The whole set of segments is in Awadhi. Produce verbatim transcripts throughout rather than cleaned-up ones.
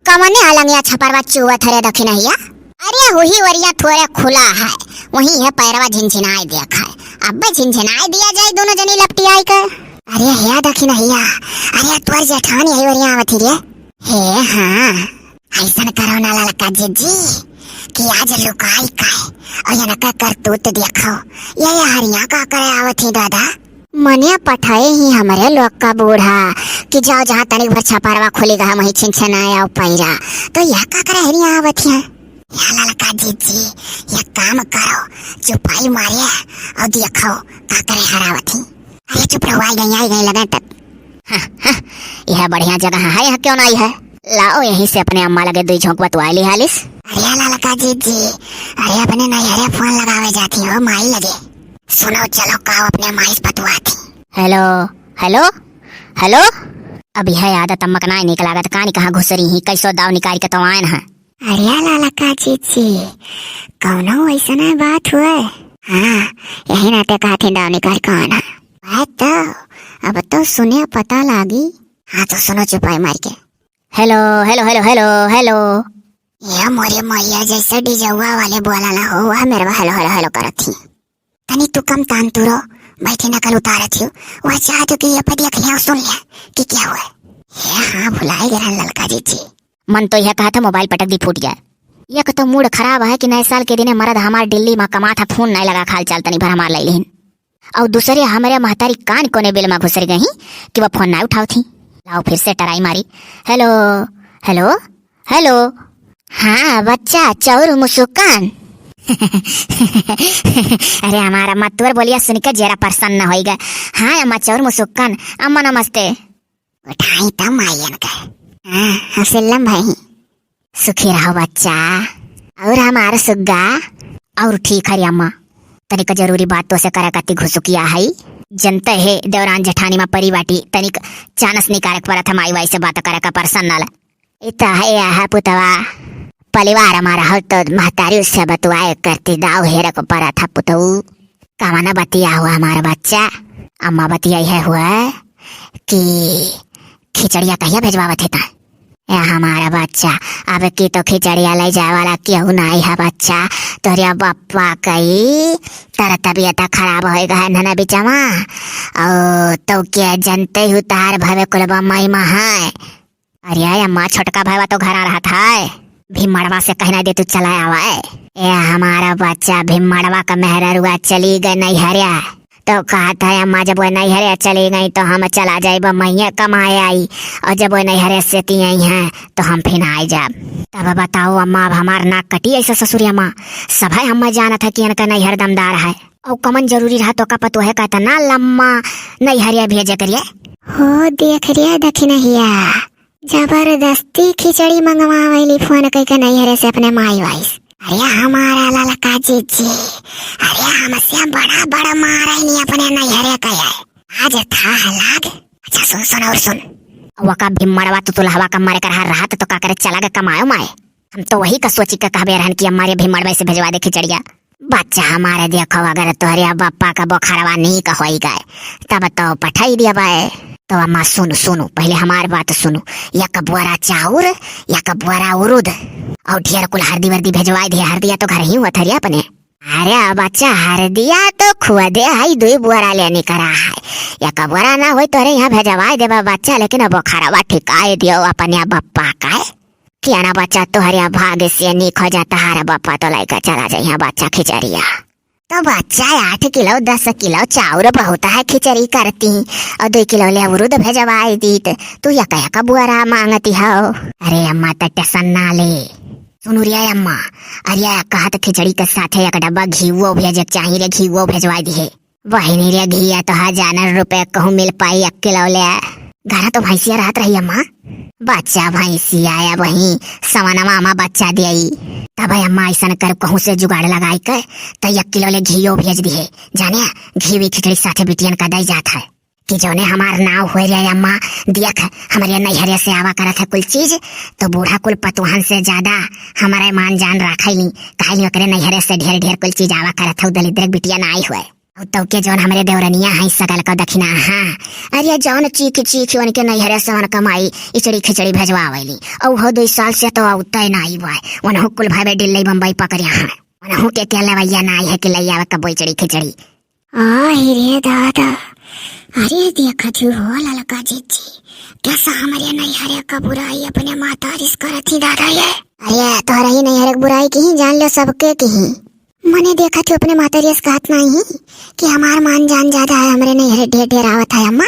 कवने अलंगिया छपरवा चुवत हरे दखिनहिया? अरे हुई वरिया थोरे खुला है, वही है पैरवा झिनझिनाए देख है। अब्बे झिनझिनाए दिया जाए दोनों जनी लपटियाई के। अरे हे दखिनहिया, अरे तोर जेठान यही वरिया आवत ही रे। हे हाँ, ऐसन करो ना ललका जिज्जी कि आज लुकाई का और ये नका करतूत देखो। ये, ये हरिया का करे आवत ही दादा? मने पठाए ही हमरे लोग का बूढ़ा कि जाओ जहाँ तनिक भर छपरवा खुली गा, वहीं छिन छिनाए आओ पैरा। तो यह का करे हरिया आवत है? या ललका जिज्जी, ये काम करो, चुपाई मारे और देखो का करे हरावत ही। अरे चुप रहो, आई गई, आई गई लगन तक। हाँ, हाँ, यह बढ़िया जगह है, यहाँ क्यों ना आई है? लाओ यहीं से अपने अम्मा लगे दुई झोंक बतवाए ली हालिस। अरे ललका जिज्जी, अरे अपने नैहरे फोन लगावे जाती हो माई लगे। सुनो चलो का अपने माई से बतवाती। हेलो, हेलो, हेलो। अब यह आदत अम्मा का नाय निक लागत, कानी कहाँ घुसरी ही, कैसो दाव निकाल के तो आयन है। अरे ललका जिज्जी, कौनो ऐसने बात हुए? हाँ, यही नाते कहत ही दाव निकाल के आयन है। वह तो, अब तो सुने पता लागी। हाँ तो सुनो चुपाई मार के। हेलो, हेलो, हेलो, हेलो, हेलो। ये मोरे मैया जैसे डीजवा वाले बोला ना हो, वह मेरे हेलो, हेलो, हेलो करत ही। तनी तू कम तान तू रो, बैठी नकल उतारत ही। वह चाहत हो कि ये पतिया कहीं सुन ले कि क्या हुआ। ये हाँ भुलाए गए ललका जिज्जी। मन तो यह कहा था मोबाइल पटक दी फूट जाए। एक तो मूड खराब है कि नए साल के दिने मरद हमार दिल्ली मा कमात है, फोन नहीं लगा, हाल चाल तनी भर हमार ले लेहिन। और दूसरे हमरे महतारी कान कोने बिल मा घुसर गई कि वह फोन ना उठावत ही। लाओ फिर से टराई मारी। हेलो, हेलो, हेलो। हाँ बच्चा, चौर मुसुकान। अरे हमार अम्मा तोर बोलिया सुन के जरा प्रसन्न होई गए। हाँ अम्मा चौर मुसुकान, अम्मा नमस्ते। उठाई त मायन के। हाँ, हौसलम भाई। सुखी रहो बच्चा। और हमार सुग्गा? और ठीक है रे अम्मा। तनिक जरूरी बात तो से करे कति घुसुकिया है। जनते है देवरान जेठानी मा परी बाटी, तनिक चानस निकारे के परत है माई वाई से बात करे का पर्सनल। इ त है यह पुतवा। परिवार हमारा हो तो महतारी उससे बतवाए करती दाव हेरे को परत है पुतऊ। कवना बतिया हुआ हमार बच्चा? अम्मा बतिया यह हुआ कि खिचड़िया कहिया भेजवावत है ता? ए हमार बच्चा, अब की तो खिचड़िया ले जाए वाला केहू नाई है बच्चा। तोहरे बप्पा कई तर तबियत खराब होई गए है ना बिचवा। और तो के जनते ही उतार भवे कुल बम्मई मा है। अरे अम्मा, छोटका भाईवा तो घरा रहत है, भिम्मड़वा से कहना दे तू चला आवे। ए हमारा बच्चा भिम्मड़वा का मेहररुआ चली गए नैहरिया, तो कहत है अम्मा जब वो नैहरे चली गई तो हम चला जाइब, मइये कमाए आई, और जब वो नैहरे से ती आई हैं तो हम फिर आए जाब। तब बताओ अम्मा, अब हमार नाक कटी ऐसे ससुरिया मा, सब है हम जानत है कि इनका नैहर दमदार है। और कमन जरूरी रहा तो का पतोहे का इतना लम्मा नैहरिया भेजे करिए। हो देख रे दखिनहिया, जबरदस्ती खिचड़ी मंगवावैली फोन कइके नैहरे से अपने माई वाई से। अरे हमारा ललका जीजी, अरे हमसे बड़ा बड़ मारैनी अपने नैहरे के है। आज था लाग। अच्छा सुन सुन और सुन। वका भिम्मड़वा तो तुलहवा का मरे कर हर रहत तो का करे चला गए कमायो माए। हम तो वही का सोची के कहबे रहन कि हमारे भिम्मड़वा से भेजवा दे खिचड़िया। बच्चा हमारे देखो, अगर तोहरे बप्पा का बोखरवा नीक होई गए, तब तो पठाई दिया बाए। तो अम्मा सुनु, सुनु, पहले हमार बात सुनु। एक बोरा चाउर, एक बोरा उरुद, और ढेर कुल हरदी वर्दी भेजवाई दिए। हरदिया तो घर ही हुआ थरिया अपने। अरे बच्चा, हरदिया तो खुआ दे है, दुई बोरा लेने करा है। एक बोरा ना होई तोरे यहाँ भेजवाई देबा बच्चा, लेकिन अब बोखरवा ठिकाए दियो अपने बप्पा का। किया ना बच्चा, तोहरे भाग्य से नीक हो जाता, हमारा बप्पा तो लइका चला जाइए बच्चा खिचड़िया। तो बच्चा आठ किलो, दस किलो चाउर बहुत है खिचड़ी करती, और दो किलो ले उरुद भेजवाई दीत, तू यका यका बोरा मांगती हो। अरे अम्मा त टेंशन ना ले। सुनु रे अम्मा, अरे कहत खिचड़ी के साथे एक डब्बा घीवो भेजे के चाही रे, घीवो भेजवाई दिहे। बहिनी रे, घिया तो हजार रुपए कहूँ मिल पाई एक किलो ले। घरा तो भैंसिया रहत रही अम्मा। बच्चा भैंसिया या वही सवनवा अम्मा बच्चा दियई। तब अम्मा ऐसन कर कहूँ से जुगाड़ लगाई के तो एक किलो ले घियो भेज दिहे। जाने घी भी खिचड़ी साथे बिटियन का दई जात है। कि जौने हमार नाव होए रे अम्मा, देख हमरे नैहरे से आवा करत है कुल चीज, तो बूढ़ा कुल पतुहन से ज्यादा हमारे मान जान राखैली। काहे ओकरे नैहरे से ढेर ढेर कुल चीज आवा करत है, दलिद्र बिटिया ना आई हुए। अउ तउ के जौन हमरे देवरनिया है सगल का दखिना, हाँ। अरे जौन चीख चीख उनके नैहरे से उनका माई इचड़ी खिचड़ी भेजवावैली। अउ हो दुई साल से तो अउतै नाई बाय। उनहु कुल भावे दिल्ली बम्बई पकड़िया हैं। उनहु के के लवैया नाई है कि लैया कबो इचड़ी खिचड़ी। आहि रे दादा, अरे देखत हू हो ललका जीजी, कैसा हमरे नैहरे का बुराई अपने मातारिस करत ही दादा ये। अरे तोहरे ही नैहरे के बुराई किहीं, जान लो सबके किहीं। मने देखत हू अपने मातारिस कहत नाहीं कि हमार मान जान ज्यादा है, हमरे नैहरे ढेर ढेर आवत है अम्मा,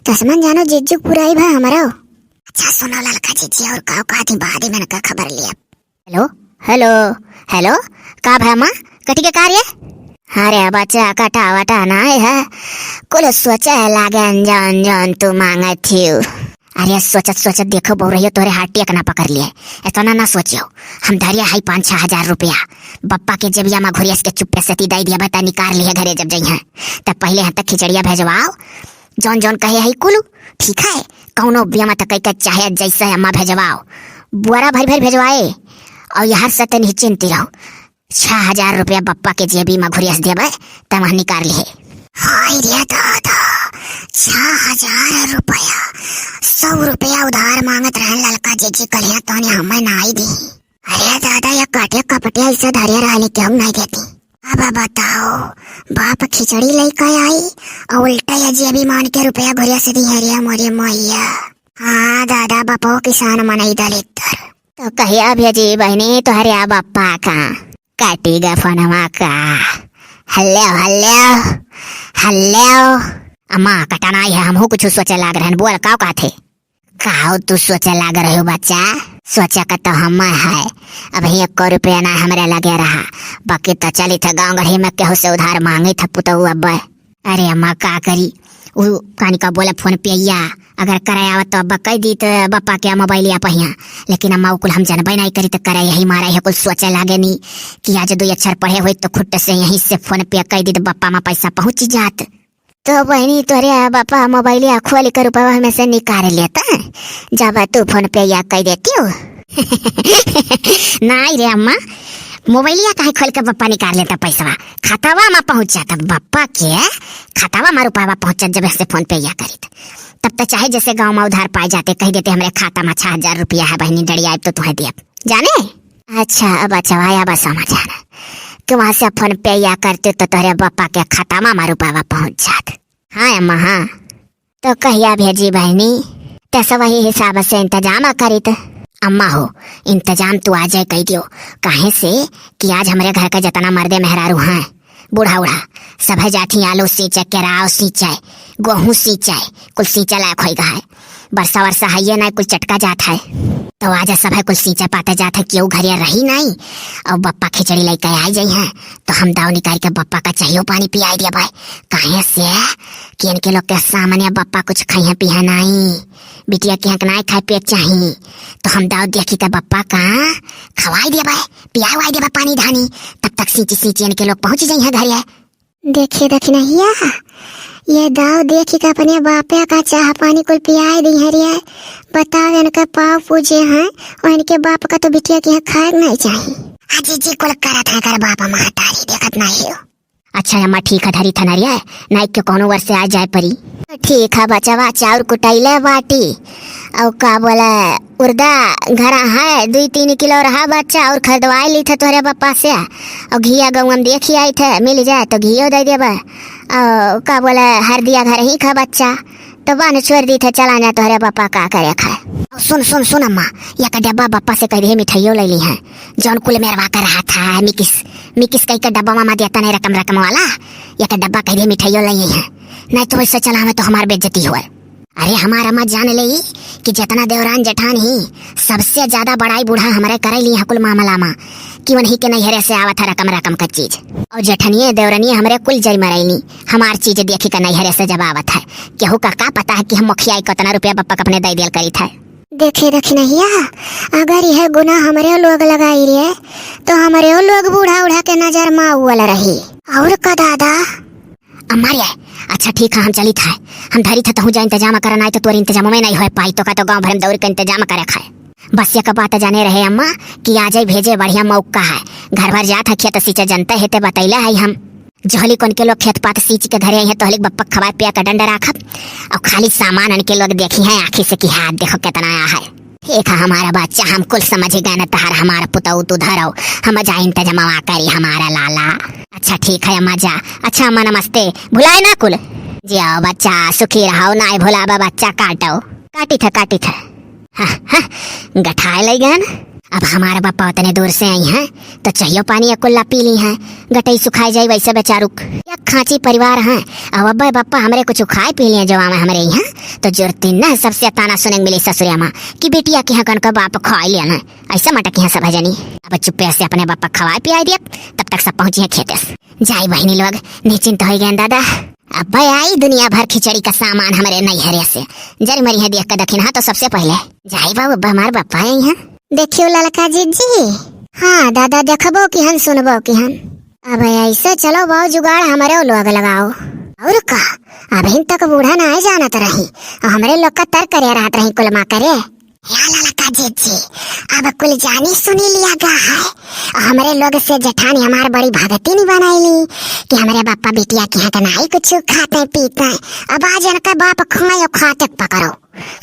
तो असमन जानो जीजू के बुराई भा हमरो। अच्छा सुनो ललका जीजी, और काव कहत ही बाद में इनका खबर लिया। हेलो, हेलो, हेलो, का भा माँ? कटी के का रे? अरे बच्चा, कटा वटा नाई है, कुल सोचे लागे जौन जौन तू मांगत हियो। अरे सोचत सोचत देखो बउरहियो तोहरे हार्ट अटैक ना पकड़ लिए, इतना ना सोचियो। हम धरिया है पाँच छह हजार रुपया, बप्पा के जेबिया मा घुरियस के चुप्पे से ती दे दिया, बता निकाल लिए घरे जब जइहें, तब पहले हम तक खिचड़िया भेजवाओ, जौन जौन कहे है कुल, ठीक है, कौनो बेमा तक के चाहे जैसे अम्मा भेजवाओ, बोरा भर भर भेजवाए, और यार से ते निश्चिंत रहो, छह हजार रुपया बप्पा के जेबी मा घुरियस देबे, तब वहाँ निकाल लिए। हाय रे दादा, छह हजार रुपया, सौ रुपया उधार मांगत रहन ललका जीजी, कलिया तोने हमें नाई दी। अरे दादा, ये काटे कपटे ऐसे धरे रहले केहू नाई देती। अब बताओ, बाप खिचड़ी लेके आई और उल्टा ये जेबी मान के रुपया घुरिया से दी है रे मोरे मैया। हाँ दादा, बपो किसान मनई दलिद्दर। तो कहिया भेजी बहनी तोहरे बप्पा का? काटी गा फोनवा का। हेलो, हेलो, हेलो। अम्मा, कटा नाई है, हमहू कुछ सोचे लाग रहन। बोल, का कहत है? काउ तू सोचे लाग रहे हो बच्चा? सोचे का तो हम है, अबहीं एको रुपया ना हमरे लगे रहा, बाकी तो चली थे गाँव गढ़ी में केहू से उधार मांगी थे पुतहु अब। अरे अम्मा का करी, उ कानी का बोले फोन पे या अगर करे आवत तो अब्बा कह दी तो बप्पा के मोबाइल या पहिया, लेकिन अम्मा उ कुल हम जनबे नहीं करी तो करे यही मारा ये कुल सोचे लागे नी कि आज दो अक्षर पढ़े हुई तो खुट्ट से यहीं से फोन पे कह दी तो बप्पा मा पैसा पहुँच जात। तो बहनी तोरे बापा मोबाइलिया खोल के रुपवा में से निकाल लेता, जब तू फोन पे या कह देती हो। नाई रे अम्मा, मोबाइलिया काहे खोल के बप्पा निकाल लेता पैसवा? खतवा मा पहुँच जाता बप्पा के, खतवा मा रुपवा पहुँच जात जब से फोन पे या करीत। तब तो चाहे जैसे गाँव मा उधार पाए जाते, कह देते हमरे खाता मा छह हजार रुपया है बहनी, डड़ी आए तो तुम्हें दिया। जाने? अच्छा, अब अच्छा भाई, अब समझ आ रहा कि वहाँ से फोन पे या करते तो तोहरे बप्पा के खाता मा रुपवा पहुँच जात। हाँ अम्मा, हाँ। तो कहिया भेजी बहनी? ते सब वही हिसाब से इंतजाम करीत। अम्मा हो, इंतजाम तू आजे कह दियो, काहे से कि आज हमरे घर का जितना मर्दे मेहरारू हैं, बूढ़ा उढ़ा, सभे जात ही आलू सींचे, केराव सींचे, गोहूँ सींचे, कुल सींचे लायक होई गा है। बरसा वरसा है ये ना, कुल चटका जात है। तो आज सभे कुल सींचे पाते जात है, केहू घरे रही नहीं। और बप्पा खिचड़ी लेके आ जाई हैं, तो हम दाव निकाल के बप्पा का चाहियो पानी पियाई दिया भाई। काहे से कि इनके लोग के सामने बप्पा कुछ खाइहे पिहे नहीं। बिटिया के हक नाई खाए पिए चाही, तो हम दाव देखी त बप्पा का खवाई देबे, पियावाई देबे पानी धानी। तब तक सींची सींची इनके लोग पहुँच जाइहे घरे। देखिए दखिनहिया, ये दाव देखी के अपने बापे का चाह पानी कुल पियाए दी है रे। बताओ, इनके पाँव पूजे हैं और इनके बाप का तो बिटिया के यहाँ खाए नहीं चाहिए। अजी जी कुल करत है कर बाप महतारी, देखत नहीं हो। अच्छा अम्मा, ठीक है, धरी थनरिया, नाइक के कोनो वर्ष से आ जाए परी। ठीक है बचवा, चाउर कुटैले बाटी, और का बोले, उर्दा घरा है, दुई तीन किलो रहा बच्चा, और खरीदवाए ली थे तोहरे बप्पा से, और घिया गौआ में देखी आई थे, मिल जाए तो घियो दे देबे, और का बोले, हरदिया घर ही खा बच्चा, तो बान छोड़ दी थे, चला जा तोहरे बप्पा का करे खाए। सुन, सुन, सुन अम्मा, एक डब्बा बप्पा से कह दे मिठाइयो ले ली है, जौन कुल मेरवा कर रहा था, मिकिस, मिकिस कह के डब्बा मामा देता नहीं रकम रकम वाला, एक डब्बा कह दे मिठाइयो ले ली है, नहीं तो वैसे चला हमें तो हमार बेइज्जती हुआ। अरे हमार अम्मा जान ले कि जितना देवरान जेठान ही, सबसे ज्यादा बड़ाई बूढ़ा हमरे करे ली है कुल मामला मा, कि उन्हीं के नैहरे से आवत है रकम रकम का चीज, और जेठनिए देवरनिए हमरे कुल जरी मरैली। हमार चीज देखी का नैहरे से जब आवत है, केहू का का पता है कि हम मुखिया कतना रुपया बप्पा के अपने दे दियल करीत है। देखे दखिनहिया, अगर यह गुना हमरे लोग लगाई रे, तो हमरे लोग बूढ़ा उढ़ा के नजर मा उवल रही। और का दादा? अम्मा रे, अच्छा ठीक है, हम चलित है, हम धरित है, तहूँ जा इंतजाम करन, आई तो तोर इंतजाम में नहीं हो पाई, तो का तो गाँव भर में दौड़ के इंतजाम करे खाए। बस एक बात जाने रहे अम्मा कि आज ही भेजे बढ़िया मौका है, घर भर जात है खेत सींचे, जनते है ते बतैले है हम। जहली कन के लोग खेत पात सींच के घरे आई हैं, तोहलिक बप्पा खवाए पिया के डंडा राखब, और खाली सामान अन के लोग देखी हैं आँखी से कि हाथ देखो कितना आया है। ठीक है हमारा बच्चा, हम कुल समझ गए न तहार, हमारा पुतऊ तू धरौ, हम जा इंतजामवा करी हमारा लाला। अच्छा ठीक है अम्मा जा। अच्छा अम्मा नमस्ते, भुलाए ना कुल। जियो बच्चा, सुखी रहो, नाई भुलाबा बच्चा, काटो। काटी था, काटी था। हाँ, हाँ, गठाए लई गन। अब हमार बप्पा उतने दूर से आई हैं, तो चाहियो पानी या कुल्ला पी ली हैं। गटई सुखाई जाई वैसे बेचारुक। या खांची परिवार हैं। अब अब्बे बप्पा हमरे कुछ खाए पी लिए जो आवे हमरे यहाँ, तो जुर्ती न सबसे ताना सुने मिली ससुरिया माँ कि बिटिया के हकन का बाप खाए लिया ना। ऐसा मटक यहाँ सब है जनी। अब चुप्पे से अपने बप्पा खवाए पियाई दिया, तब तक सब पहुँची हैं खेते से। जाई बहिनी लोग, निश्चिंत हो गए दादा। अब्बे आई दुनिया भर खिचड़ी का सामान हमरे नैहरे से। जरी मरी है देख के दखिन, हाँ तो सबसे पहले। जाई बाबू, अब्बे हमार बप्पा आई हैं। देखियो ललका जीजी। हाँ दादा, देखबो कि हन, सुनबो कि हन। अब ऐसे चलो बाबू जुगाड़ हमरे लोग लगाओ। और का, अभी तक बूढ़ा ना जानत रही, हमरे लोग का तर करे रहत रही कुल मा करे। या ललका जीजी, अब कुल जानी सुनी लिया गा है। हमरे लोग से जेठानी हमार बड़ी भगती नहीं बनाईली कि हमरे बापा बिटिया के यहाँ के नाई कुछ खाते पीते। अब आज इनका बाप खाए और खाते पकड़ो।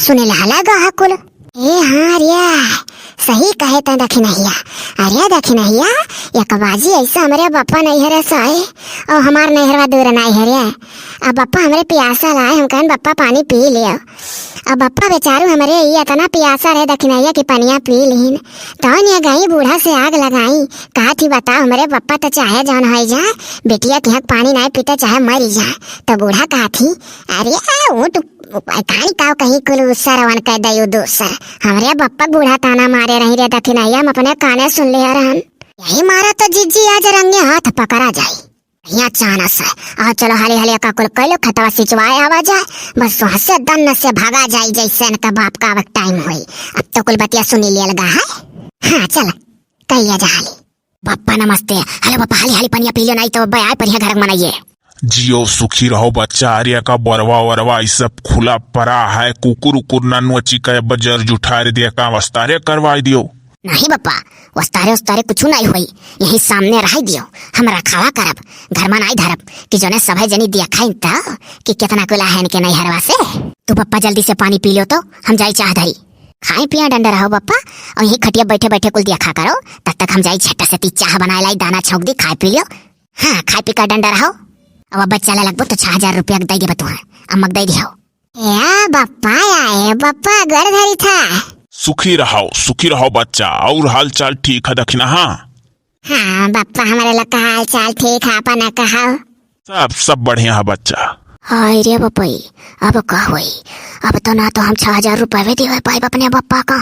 सुने लहला गा है कुल। ए हाँ रे, सही कहे तैं दखिनहिया। अरे दखिनहिया, एक बाजी ऐसा हमरे बापा नैहरे से आए और हमार नैहरवा दूर नाई है रे। अब बापा हमरे पियासा लाए, हम कहन बापा पानी पी लियो। अब बापा बेचारू हमरे ई इतना पियासा रहे दखिनहिया कि पनिया पी लीन। तौन ये गई बूढ़ा से आग लगाई, कहा थी बताओ हमरे बापा तो चाहे जौन हो जाए, बिटिया के हक पानी नाई पीते चाहे मरी जाए। तो बूढ़ा कहा थी, अरे ऊँट कहानी काव कहीं कुल उसर वन कह दयु दूसर। हमरे बप्पक बूढ़ा ताना मारे रही रे दखिनहिया, हम अपने काने सुन ले रहन। यही मारा तो जीजी आज रंगे हाथ पकड़ा जाई। यहाँ चानस है। आओ चलो हाली हाली का कुल कैलो खेतवा सिंचवाए आवा जाए। बस वहाँ से दन्न से भागा जाई जैसे इनका बाप का अब टाइम होई। अब तो कुल बतिया सुनी लिया लगा है। हाँ चल, कैया जा हाली। बप्पा नमस्ते। हेलो बप्पा, हाली हाली पनिया पी लो, नाई तो बब्बा आए परिया घर मनाइए। जियो सुखी रहो बच्चा, अरे का बरवा वरवा ई सब खुला परा है, कुकुर उकुर ना नोची के बजर जुठार दिया का वस्तारे करवाई दियो। नहीं बप्पा, वस्तारे उस्तारे कुछ नहीं होई, यही सामने रह दियो, हम रखावा करब, घर मा नाई धरब कि जोने सभे जनी दिया खाइन त कि कितना कुला है इनके नैहरवा से। तू बप्पा जल्दी से पानी पी लो तो हम जाई चाह धरी। खाए पिया डंडा रहो बप्पा, और यही खटिया बैठे बैठे कुल देखा करो, तब तक हम जाई झट से ती चाह बनाए लाई, दाना छौंक दी, खाए पी लो। हाँ, खाए पी का डंडा रहो। अब बच्चा ला लगबो तो छह हजार रुपया दे देबो तुहाँ, अम्मक दे दिहो। ए बप्पा, आए बप्पा, गोड़ धरी था। सुखी रहो, सुखी रहो बच्चा, और हाल चाल ठीक है दखिना? हाँ। हाँ बप्पा, हमारे लोग का हाल चाल ठीक है, अपना कहो। सब, सब बढ़िया है बच्चा। हाय रे बपई, अब का होई? अब तो ना तो हम छह हजार रुपये देवे पाइब अपने बप्पा का,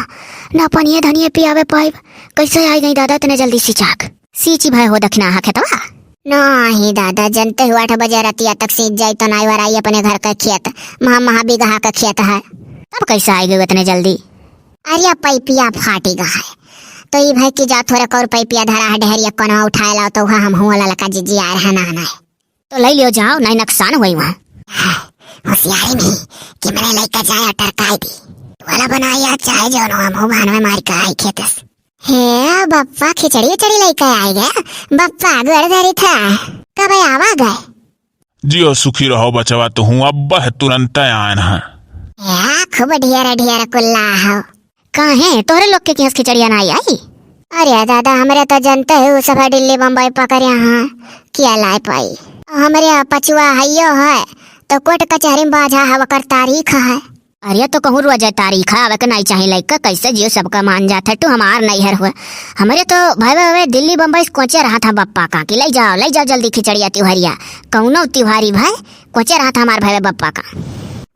ना पनिये धनिये पियावे पाइब। कैसे आई गई दादा इतने जल्दी सिंचाक? सींची भय हो दखिना हा खेतवा? नहीं दादा, जनते हो आठ बजे रतिया तक सींच जाई तो नाई वराई अपने घर का खेत, महा महा बीघा का खेत है। तब कैसे आई गई इतने जल्दी? अरे पैपिया फाटी गा है, तो ई भाई की जा थोड़े और पैपिया धरा है डहरिया कोनवा उठाए लाओ, तो वह हम हुआ ललका जीजी आ रहा नहाना है। तो ले लियो जाओ, नहीं नुकसान हुई वहाँ। होशियारी नहीं कि मैंने लेकर जाए और टरकाई दी। वाला बनाया चाहे जो नो हम हो बहन में मार के आई खेतस। हे बप्पा, खिचड़ी उचड़ी लेकर आए गए। बप्पा गोड़ धरी था, कब आवा गए? जियो सुखी रहो बचवा, तो हूँ अब तुरंत आयन है। या खूब ढेर ढेर कुल्ला हो। काहे, तोहरे लोग के किहस खिचड़िया ना आई? अरे दादा, हमरे तो जनते हो सब दिल्ली बम्बई पकड़े हैं, क्या लाए पाई? हमरे पचुआ हइयो है, तो कोर्ट कचहरी में बाझा हवा कर तारीख है। अरे तो कहूँ रोज तारीख है, आवे के नहीं चाही लइका, कैसे जियो सबका मान जात है, तू हमार नैहर हुए। हमरे तो भाई भाई दिल्ली बम्बई से कोचे रहा था बप्पा का कि ले जाओ, ले जाओ जल्दी खिचड़िया तिवहरिया, कौनो तिवहारी भाई कोचे रहा था हमार भाई बप्पा का।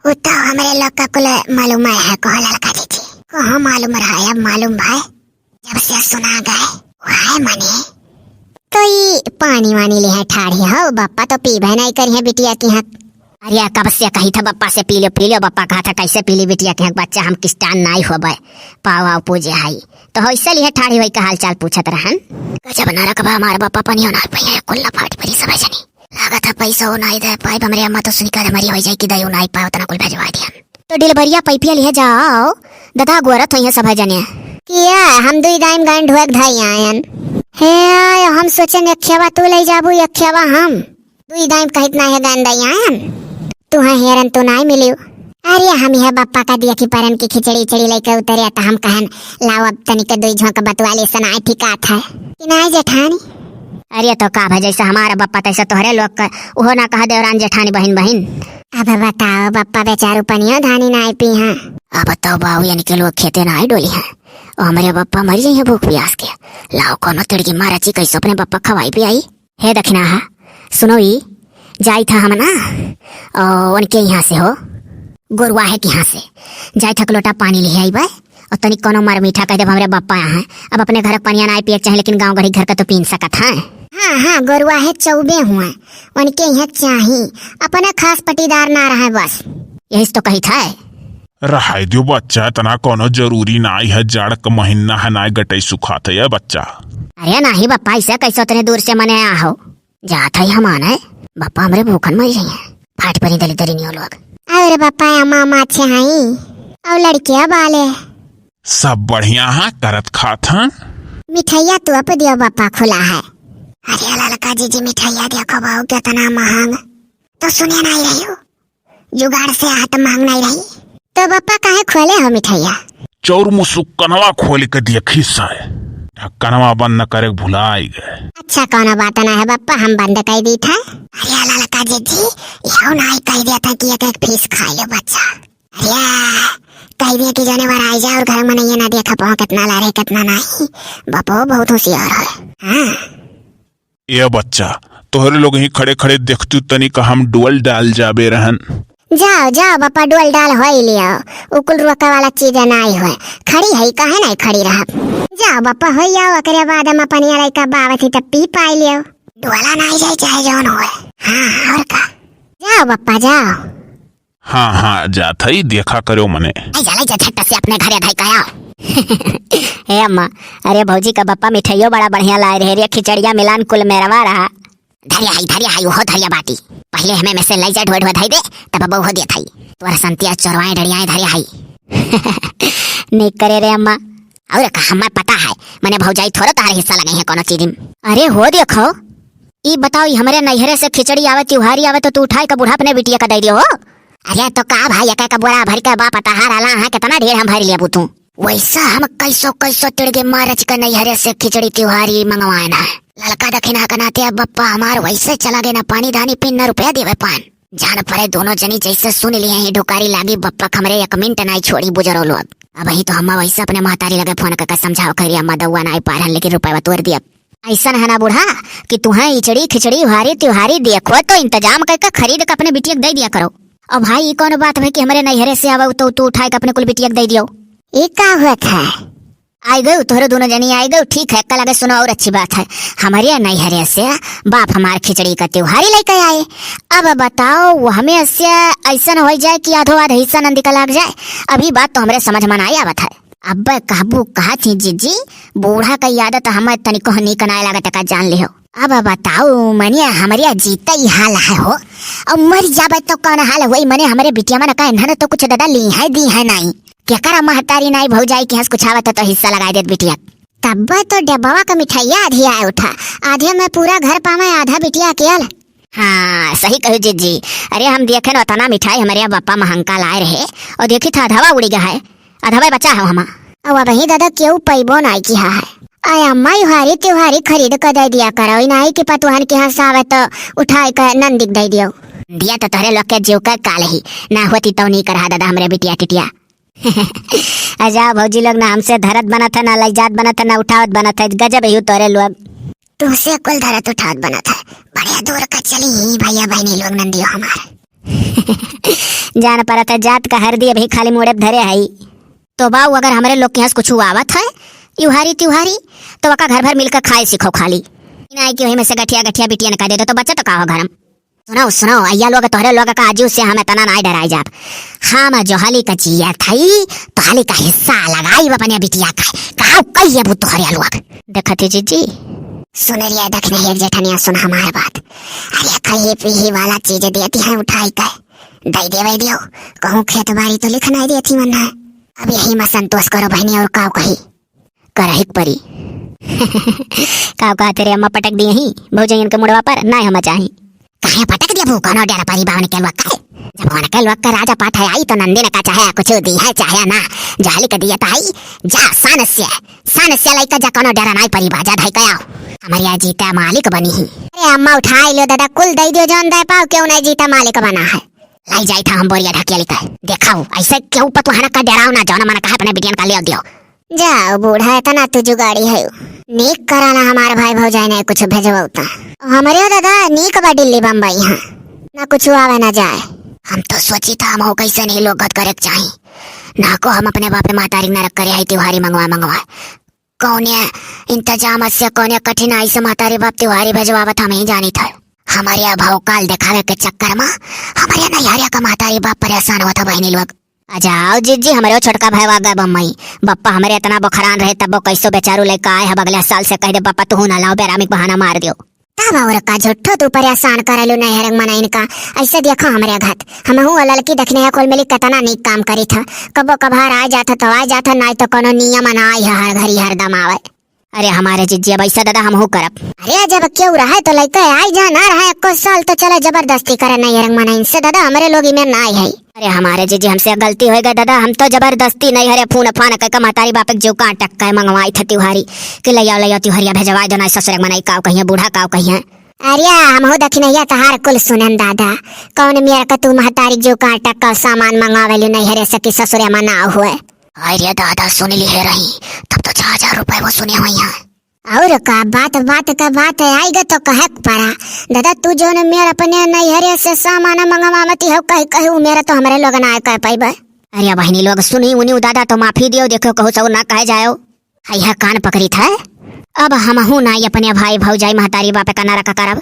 वो तो हमरे लोग का कुल मालूम है, कहो ललका जीजी, कहो मालूम रहा है, अब मालूम भाई। जब से सुना गए, वाह मने। तो ई पानी वानी लिहे ठाढ़ी हो, बप्पा तो पीबे नहीं करिहे बिटिया की हक। अरे कब से कही था बप्पा से पी लो, पी लो, बप्पा कहा था कैसे पी ली बिटिया की हक, बच्चा हम किस्तान नहीं होबे, पाव आव पूजे हाई। तो हो इससे लिहे ठाढ़ी होई का हाल चाल पूछत रहन। गजब ना रखबा हमारे बप्पा पनियो ना पिए, कुल्ला फाट परी सब जनी। लागत है पैसा वो नहीं दे पाइब, हमरे अम्मा तो सुनी कर हमारी हो जाए कि दयो नहीं पाए उतना कुल भेजवा दिया। तो डिलबरिया पैपिया लिहे जाओ, ददा गोरत होइहे सभे जने। किया हम दुई दाइम गाइन ढुएक धाई आयन। हे आय, हम सोचन यख्यावा तू ले जाबू, यख्यावा हम। दुई दाईं कहित नाहीं है गंदई आयन। तुहैं हेरन तू नाहीं मिलियो। अरे हम यह बप्पा का दिया कि परन की खिचड़ी इचड़ी लइके उतरे त हम कहन लाओ अब तनिक दुई झोंक बतुआ ले सनाए ठिकात है। कि नाहीं जेठानी? अरे तो का भा जैसा हमारा बप्पा तैसा तोहरे लोग का, उहो ना कहा देवरान जेठानी बहिन बहिन। अब बताओ बप्पा बेचारू पनियो धानी नाहीं पी हैं। अब तो बाऊ इनके लोग खेते नाहीं डोली हैं। और हमरे बप्पा मर जाइए भूख प्यास के। लाओ कोनो तिड़की मारा ची कैसे अपने बप्पा खवाई पियाई। हे दखिनाहा, सुनो ई, जाइत ह हम ना, ओ, उनके यहाँ से हो, गोरुआ है के यहाँ से, जाइत ह एक लोटा पानी लिहे आइबे, और तनिक कोनो मर मीठा कह देब हमरे बप्पा यहाँ, अब अपने घर के पनिया ना पिए के चाहे, लेकिन गाँव गढ़ी घर का तो पी सकत है। हाँ, हाँ, गोरुआ है चौबे हुए, उनके यहाँ चाही, अपने खास पटीदार ना रहे बस। यही से तो कही था। रहाई दियो बच्चा, इतना कोनो जरूरी नाई है, जाड़ का महीना है, नाई गटई सुखात है ये बच्चा। अरे नाही बप्पा, ऐसे कैसे उतने दूर से मने आहो? जात है हम आने, बप्पा हमरे भूखन मर जाइए। फाट परी दली दरी नियो लोग। अरे बप्पा या मामा अच्छे हैं, और लड़के अब आले। सब बढ़िया है, करत खात हैं। मिठाइया तू अप दियो बप्पा खुला है। अरे ललका जीजी मिठाइया देखो बाऊ कितना महंग, तो सुने नाहीं रही हो। जुगाड़ से हाथ मांग नाहीं रही। तो बप्पा काहे खोले हो मिठाइया? चौर मुसुक्कनवा खोल के देखी साय, ढक्कनवा बंद न करे भुलाई गए। अच्छा कौनो बात ना है बप्पा, हम बंद कर दी था। अरे ललका जीजी, यहो नाहीं कह दिया था कि एक एक पीस खा लो बच्चा। अरे कह दिया कि जानवर आई जाए और घर में नहीं ना देखा पाओ कितना ला रहे कितना नहीं। बप्पो बहुत होशियार है। हाँ। ए बच्चा, तोहरे लोग ही खड़े खड़े देखतू तनी का हम डोल डाल जाबे रहन। जाओ जाओ बप्पा, डोल डाल होई लियो। उ कुल रोके वाला चीज नाई होए, खड़ी है काहे नाई खड़ी रहब। जाओ बप्पा होई आओ, ओकरे बाद हम अपन लइका बावत ही तब पी पाई लियो। डोला नाई जाए चाहे जौन होए। हाँ और का। जाओ बप्पा जाओ। हाँ हाँ जात हई, देखा करो मने। आई जा, ले जा झट से अपने घरे धाई का आओ। हे अम्मा, अरे भौजी का बप्पा मिठाइयो बड़ा बढ़िया लाए रहे रे, खिचड़िया मिलान कुल मेरवा रहा। धरिया हई, धरिया हई, उहो धरिया बाटी। पहिले हमें में से लई जा ढोए ढोए धाई दे, तब अब उहो देत हई। तोर संतिया चोरवाए डड़ियाए धरिया हई। नहीं करे रे अम्मा। और का हमें पता है, मने भौजाई थोड़ो तोहरे हिस्सा लगई है कोनो चीज में। अरे हो देखो, ई बताओ, ई हमरे नैहरे से खिचड़ी आवे, त्योहारी आवे, तो तू उठाए के बूढ़ा अपने बिटिया का दे दियो हो। अरे तो का भाई, एक एक बोरा भर के बाप तहार आला है, कितना ढेर हम भर लेबू तू। वैसा हम कैसो कैसो तिड़गे मारच के नैहरे से खिचड़ी त्योहारी मंगवाए ना। ललका दखिना के नाते अब बप्पा हमार वैसे चला गए ना, पानी धानी पिन ना रुपया देवे पान। जान परे दोनों जनी जैसे सुन लिए ही ढुकारी लागी बप्पा हमरे एक मिनट नाई छोड़ी बुजरो लोग। अब ही तो हम वैसे अपने महतारी लगे फोन करके समझाओ कह रही अम्मा दउआ नाई पारन लेकिन रुपया तोड़ दिया। ऐसन है ना बूढ़ा कि तुहें इचड़ी खिचड़ी उहारी त्योहारी देखो तो इंतजाम करके खरीद के अपने बिटिया के दे दिया करो। अब भाई ई कौन बात है कि हमरे नैहरे से आवे तो तू उठाए के अपने कुल बिटिया के दे दियो? ई का होत है? आई गयो तोहरे दोनों जनी आई गयो, ठीक है, कल आगे सुनो और अच्छी बात है। हमरे नैहरे से बाप हमार खिचड़ी का त्योहारी लेके आए। अब बताओ वो हमें से ऐसन हो जाए कि आधो आध हिस्सा नंदी का लाग जाए। अभी बात तो हमरे समझ में ना आवत है। अब कहबू कहा थी जीजी, बूढ़ा का आदत हमें तनिको नीक नाय लागत का जान लिहो। अब बताओ मनिया हमरे जीते ही हाल है हो, अब मर जाबे तो कौन हाल होई? मने हमरे बिटिया मन का इन्हन तो कुछ ददा ली है दी है नाई। केकरा महतारी नाई भौजाई के हंस कुछ आवत तो हिस्सा लगाई देत बिटिया। तब तो डब्बा का मिठाइया आधी आए उठा, आधे में पूरा घर पावे आधा बिटिया अकेल। हाँ सही कहू जीजी। अरे हम देखे न उतना मिठाई हमरे बप्पा महंका लाए रहे और देखी था आधावा उड़ी गया है। अधवे बचा हो हमा। अब वही दादा केहू पैबो नाई किहा है। आय अम्मा, युहारी त्योहारी खरीद क दे दिया करो, ई नाई कि पतुहन के हंस आवे तो उठाए के नंदी के दे दियो। दिया तो तोहरे लोग के जीव के काल ही, ना होती तो नहीं करहा दादा हमरे बिटिया टिटिया। अजा भौजी लोग ना हमसे धरत बनत है, ना लैजात बनत है, ना उठावत बनत है, गजब ही तोहरे लोग। तुमसे कुल धरत उठावत बनत है, बढ़िया दूर का चली ही भैया बहनी लोग नंदियो हमार। जान परत है जात का हरदी अभी खाली मुड़े धरे हई। तो बाऊ, अगर हमरे लोग के यहाँ से कुछ आवत है, युहारी त्योहारी, तो वका घर भर मिलकर खाए सीखो खाली। ई नाई कि वही में से गठिया गठिया बिटिया निकाल दे दो, तो बच्चा तो का हो घर में। सुनो, सुनो, अइया लोग, तोहरे लोग का आजू से हम इतना नाई डराई जाब। हम जो हाली का जिया थई, तो हाली का हिस्सा लगाई अपने बिटिया का। कहा कहिए वो तोहरे लोग। देखती जीजी। सुन लिया, देख नहीं, एक जेठनिया, सुन हमारे बात। अरे, खाई पीही वाला चीज देती है उठाई के। दे देवे दियो, कहूँ खेत बाड़ी तो लिख नहीं देती मन है। अब यही में संतोष करो बहनी, और काव कही। करहिक परी। काव कहा तेरे अम्मा पटक दिए ही, भौजैयन के मुड़वा पर, ना हम चाही। काहे पटक दिया बू, कौनो डेरा परी बा उनके लोग का? जब उनके लोग का राजा पाठ है आई तो नंदी ने का चाहे कुछ दी है चाहे ना, जाली के दिया तो आई, जा सान से, सान से लइका जा, कौनो डेरा नाई परी बा, जा धई के आओ। हमारे यहाँ जीता मालिक बनी ही। अरे अम्मा उठाई लो दादा, कुल दई दियो जौन दे पाओ, क्यों नहीं जीता मालिक बना है। लाई जाई था हम बोरिया ढकिया लेकर। देखाओ, ऐसे क्यों पतुहाना का डेराओ ना, जौन मन कहा अपने बिटियन का ले दियो। जाओ बूढ़ा, इतना तू जुगाड़ी है। नीक कराना हमार भाई भौजाई ने कुछ भेजवाओ ता। हमरे दादा नीक बा दिल्ली बम्बई, हाँ। ना कुछ आवे ना जाए। हम तो सोची था हम हो कैसे नहीं लोग गत करे के चाही। ना को हम अपने बाप रे महतारी नरक करे आई तिवारी मंगवा मंगवा। कौने इंतजाम से, कौने कठिनाई से महतारी बाप तिवारी भेजवावत हम ही जानी था। हमारे अभाव काल दिखावे के चक्कर में हमारे नैहरिया का महतारी बाप परेशान होता बहनी लोग। आ जाओ जीजी, हमरे छोटका भाई आ गए बम्बई। बप्पा हमरे इतना बोखरान रहे, तब वो कैसो बेचारू लइका आए है, अगले साल से कह दे, "बप्पा, तू ना लाओ, बेरामी के बहाना मार दियो।" तब और का झूठो तू परेशान करेलू नैहर के मनइन का। ऐसे देखो हमरे घत, हमहू वो लड़की देखने है, कुल मिली कितना नीक काम करी था। कबो कभार आ जात है तो आ जात है, नाई तो कोनो नियम ना आई है, हर घड़ी हरदम आवे। अरे हमारे जीजी, अब ऐसा दादा हमहू करब। अरे जब क्यों रहे तो लइका आई जा, ना रहे एको साल तो चला जबरदस्ती करे नैहर के मनइन से, दादा हमरे लोग इमे ना आई है। अरे हमारे जीजी, हमसे गलती हो गई दादा, हम तो जबरदस्ती नैहरे फोन फान कइके महतारी बाप के जो कांटक के मंगवाई था तिवारी कि ले आओ, ले आओ तिवारिया भेजवाई दो, ना ससुरे के मनई काव कहिए, बूढ़ा काव कहिए। अरे हमहू दखिनैया तहार कुल सुनन दादा, कौन मेर का तू महतारी जो कांटक का सामान मंगावेलू नैहरे से कि ससुरे मना हुए। अरे दादा सुन ली है रही, तब तो छह हजार रुपए वो सुने हुई हैं। और का बात, बात का बात है, आइगा तो कहे के पड़ा। दादा तू जौन मेर अपने नैहरे से सामान मंगवावती हो, कही कही उ मेरा तो हमरे लोग ना आए कह पाइबे। अरे बहनी लोग सुनी उनी दादा तो माफी दियो, देखो कहू सब ना कहे जाओ। है यह कान पकड़ी था, अब हमहू ना अपने भाई भौजाई महतारी बाप का नरक करब।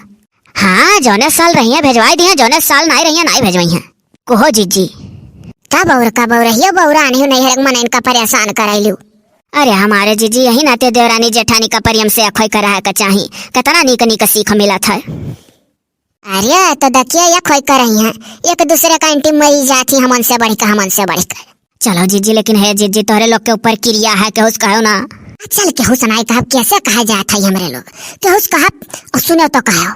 हाँ जौने साल रहिए भेजवाई दिए, जौने साल नाई रहिए नाई भेजवाई हैं। कहो जीजी। तब और का बौरहियो बौरा नहीं, नैहर के मनइन का परेशान करैलू। अरे हमारे जीजी, यही नाते देवरानी जेठानी का प्रेम से अखोई कर रहा का चाही, कितना नीक नीक सीख मिलत है। अरे तो देखिए, ये अखोई कर रही हैं, एक दूसरे का एंटी मरी जाती, हमन से बढ़ के, हमन से बढ़ के। चलो जीजी, लेकिन है जीजी, तोहरे लोग के ऊपर किरिया है, केहू से कहो ना। चल केहू से नाई कहब, कैसे कहा जात है हमरे लोग, केहू से कहब और सुनो तो कहो।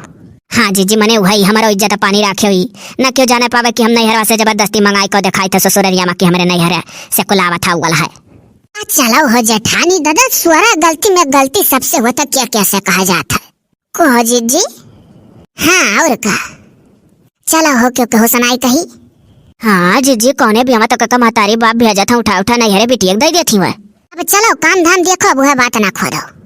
हाँ जीजी, मने वही हमारो इज्जत पानी राखे हुई, न क्यों जाने पावे कि हम नैहरवा से जबरदस्ती मंगाई को दिखाई थे ससुररिया में कि हमरे नैहर से कुलावा था उगल है। आ चलो हो जेठानी, दादा स्वरा गलती में गलती सबसे होता, क्या कैसे कहा जाता है। कहो जीजी। हाँ और का, चलो हो क्यों केहू से नाई कही। हाँ जीजी, कौने बियाह तो कका महतारी बाप भेजत हैं, उठा उठा नैहरे बिटिया के दे देती हुआ। अब चलो काम धाम देखो, अब वह बात ना खोदो।